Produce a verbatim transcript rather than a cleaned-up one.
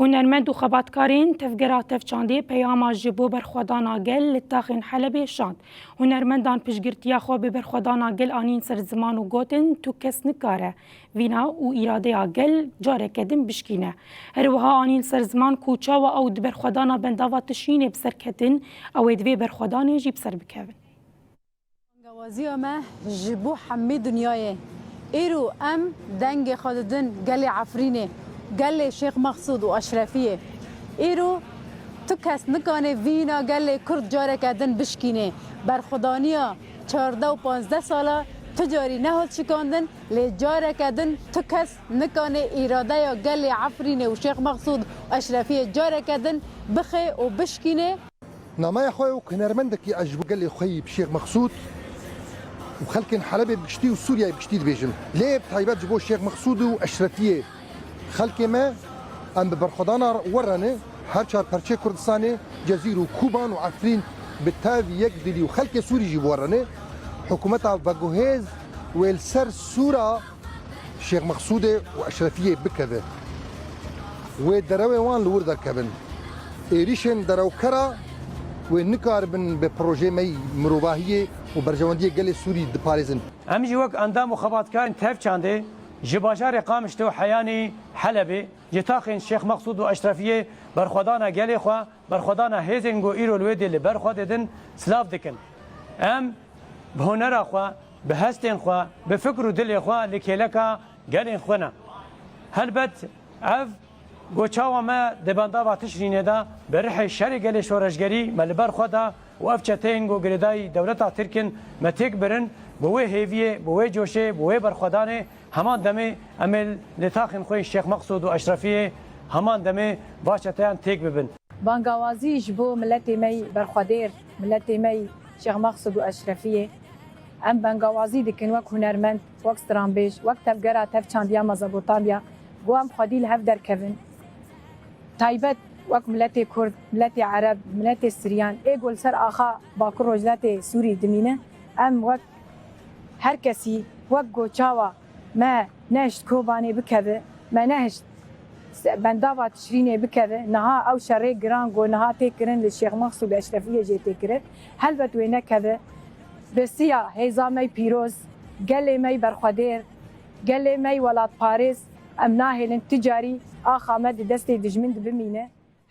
Hunermend û xebatkarên Tevgera Tevçandê peyama ji bo berxwedana gel li taxên Helebê şand. Hunermendan piştgirtiya xwe bi berxwedana gel anîn ser ziman û gotin, tu kes nikare vîna û îradeya gel careke din bişkîne. Her wiha anîn ser ziman ku çawa ew di berxwedana bendava Tişrînê bi ser ketin, ew ê di vê berxwedanê jî bi ser bikevin. Bangewaziya me ji bo hemî dinyayê. Îro em dengê xwe didin gelê Efrînê, gelê Şêx Mexsûd û Eşrefiyê. Îro tu kes nikanê vîna gelê Kurd careke din bişkînê. Berxwedaniya çardeh û panzdeh sala tu carî nehat şikandin, lê careke din tu kes nikanê îradeya gelê Efrînê û Şêx Mexsûd û Eşrefiyê careke din bixê û bişkînê. Nameya xwe wek hunermendekî ez ji bo gelê xwe yî bi Şêx Mexsûd û xelkên Helebê bi giştî û Sûriyeyê bi giştî dibêjim. Lê bi taybet ji bo Şêx Mexsûd û Eşrefiyê xelkê me, em bi berxwedana we re ne, her çar perçeyê Kurdistanê, Cezîr û Kûban û Efrîn bi tev yek dilî û xelkê Sûrî jî bi we re ne. Hikûmeta veguhêz wê li ser sûra Şêx Mexsûdê û Eşrefiyê bikeve. Wê derewê wan li wir derkevin. Êrîşên derewkera wê nikaribin bi projeyê me yî mirovahiyê û berjewendiyê gelê Sûrî diparêzin. Em jî wek endam û xebatkarên Tevçandê ji bajarê Qamişlo û heyanî Helebê, ji taxên Şêx Mexsûd û Eşrefiyê berxwedana gelê xwe, berxwedana hêzên ku îro li wê dê li ber xwe didin, silav dikin. Em bi hunera xwe, bi hestên xwe, bi fikr û dilê xwe li kêleka gelên xwe ne. Helbet ev ku çawa me di bendava Tişrînê de bi rihê şerê gelê şoreşgerî me li ber xwe da û ev çeteyên ku girêdayî dewleta Tirk in me têk birin, bi wê hêviyê, bi wê coşê, bi wê berxwedanê heman demê em ê li taxên xwe yên Şêx Mexsûd û Eşrefiyê heman demê va çeteyan têk bibin. Bangawazî ji bo miletê me yî berxwedêr, miletê me yî Şêx Mexsûd û Eşrefiyê. Em bangawazî dikin wek hunermend, wek stranbêj, wek tevgera tevçandiya Mezopotamya, ku em xwedî li hev derkevin. Taybet wek miletê Kurd, miletê Ereb, miletê Siryan, ê ku li ser axa Bakur Rojhilatê Sûrî dimîne, em wek her kesî, wek ku çawa me nehişt Kobanê bikeve, me nehişt se-, bendava Tişrînê bikeve, niha ew şerê giran ku niha tê kirin li Şêx Mexsûd Eşrefiyê jê tê kirin, helbet wê nekeve. Bi siya hêza me yî pîroz, gelê me yî berxwedêr, gelê me yî welatparêz, em nahêlin tu carî axa me di destê dijmin de bimîne.